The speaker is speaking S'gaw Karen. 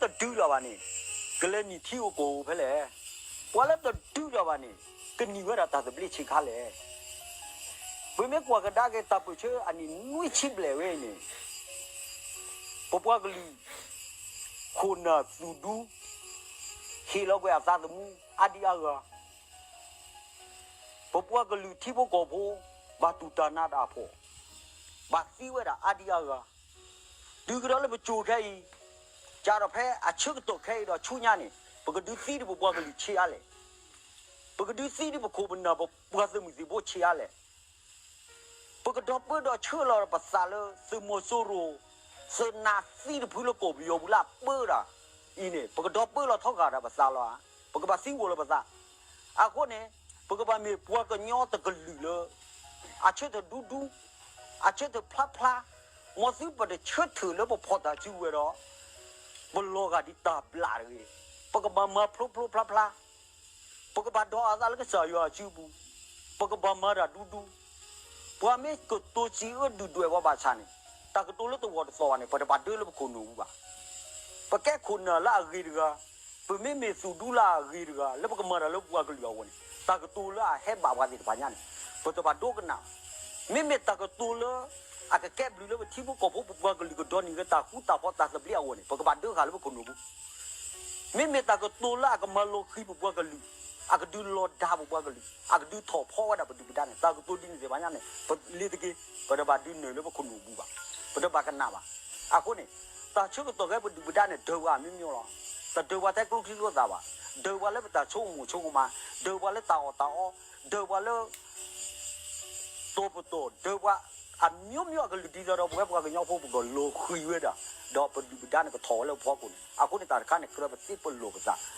ပှၤလၢတဒုးလီၤဘၣ်န့ၣ် ကလဲၤနံၣ်ထံအိၣ်ကီၢ်အိၣ်ဖဲလဲၣ်. ပှၤလၢတဒုးလီၤဘၣ်န့ၣ် ကနံၣ်ဝဲဒၣ်တၢ်သဘျ့ဆံးခါလဲၣ်. ပမ့ၢ်ကွၢ်ကဒါက့ၤတၢ်ပၢၢ်ဆၢအနံၣ်နွံဆံဘျဲၣ်ဝဲအံၤန့ၣ် ပပှၤကလုာ် ခိၣ်နၢ်သူၣ်ဒူ ဟ့ၣ်လီၤကွံာ်အသးသမူအါဒံအါဂၤ, ပပှၤကလုာ်ထံဖိကီၢ်ဖိ ဘၣ်တူၢ်တၢ်နးတၢ်ဖှီၣ်, ဘၣ်သံဝဲဒၣ်အါဒံအါဂၤ, တုၤကဒီးလၢပစိၤခဲအံၤ စးထီၣ်ဖဲအဆၢကတီၢ်ခဲအံၤဒီးဆူညါန့ၣ် ပကဒုးသံဒံးပပှၤကလုာ်ဆံးအါလဲၣ်. ပကဒုးသံဒံးပခိၣ်ပနၢ်ပပှၤသုးမုၢ်သံၣ်ဘိဆံးအါလဲၣ်. ပကဒီးပၢဒီးဆှၢလီၤပသးလၢသုးမီၤစိရိၤ သုးနးသံတဖုလၢကီၢ်ပယီၤပူၤလၢအပၢတၢ်အံၤန့ၣ် ပကဒီးပၢလီၤထီဂာ်ဒၣ်ပသးလီၤဧါ. ပကဘၣ်သံဝီၤလီၤပသး. အဃိန့ၣ် ပကဘၣ်မ့ၢ်ပှၤကညီတကလုာ်လၢ အဆၢထၢၣ်ဒူဒူ, အဆၢထၢၣ်ဖျါဖျါ, မ်သုပတဆၢထၢၣ်လၢပဖီၣ်တၢ်စုကဝဲၤဒီး ပလီၤဂာ်ဒ်တၢ်ဘျၣ်တဂ့ၤ. ပကဘၣ်မၤဖျိဖျိဖျါဖျါ, ပကဘၣ်ဒီးအသးလၢကစၢ်ယွၤအစုပူၤ, ပကဘၣ်မၤတၢ်ဒူဒူ, ပှၤမ့ၢ်ကတိၤစံးအၢဒုၣ်ဒွဲၣ်ပှၤဘၣ်ဆၣ်န့ၣ် တၢ်ကတိၤလၢတဝီတသီဘၣ်န့ၣ် ပတဘၣ်ဒၢလၢပခိၣ်နူာ်ပူၤဘၣ်. ပကဲခိၣ်နၢ်လၢအဂ့ၤတဂၤ, ပမ့မ့ၢ်သူၣ်ဒူလၢအဂ့ၤတဂၤ လၢပကမၤတၢ်လၢပပှၤကလုာ်အဂီၢ်န့ၣ် တၢ်ကတိၤလၢအဟဲဘၣ်ပှၤသ့ၣ်တဖၣ်ညါန့ၣ် ပတဘၣ်ဒိကနၣ်. မ့မ့ၢ်တၢ်ကတိၤလၢ အကကဲဘျုးလၢပထံဖိကီၢ်ဖိပပှၤကလုာ်ကဒိးန့ၢ်က့ၤတၢ်ဃူတၢ်ဖိးတၢ်သဘျ့အဂီၢ်န့ၣ် ပကဘၣ်ဒၢဃာ်လၢပခိၣ်နူာ်ပူၤ. မ့မ့ၢ်တၢ်ကတိၤလၢအကမၤလီၤဃံၤပပှၤကလုာ်, အကဒုးလီၤဒါပပှၤကလုာ်, အကဒုးထီၣ်ဖီဝဲဒၣ်ပဒုၣ်ပဒါန့ၣ် တၢ်ကတိၤဒ်န့ၣ်သ့ၣ်တဖၣ်ညါန့ၣ် ပလ့ၤတက့ၢ်, ပတဘၣ်ဒုးနုာ်လၢပခိၣ်နူာ်ပူၤဘၣ်, ပတဘၣ်ကနၣ်ဘၣ်. အဃိန့ၣ် တၢ်ဆၢကတီၢ်ခဲအံၤပဒုၣ်ပဒါန့ၣ် ဒၢးပှၤအမျိုးမျိုးလီၤ. တဒၢးပှၤထဲကျိချံကျိသၣ်ဘၣ်, ဒၢးပှၤလၢပတၢ်ဆိကမိၣ်ဆိကမး, ဒၢးပှၤလၢတၢ်အီၣ်တၢ်အီ, ဒၢးပှၤလၢ တီၤပတီၢ် ဒၢးပှၤ အမျိုးမျိုး အကလုာ်ဒ်သိးဒီး ပဝဲပှၤကညီဖိပကီၢ်လီၤဃံၤဝဲဒၣ်, ဒီးပဒုၣ်ပဒါန့ၣ်ကထီၣ်ဝဲလၢပဖီခိၣ်န့ၣ် အဃိန့ၣ်တၢ်တခါန့ၣ် ကြၢးပသ့ပလီၢ်ပသး,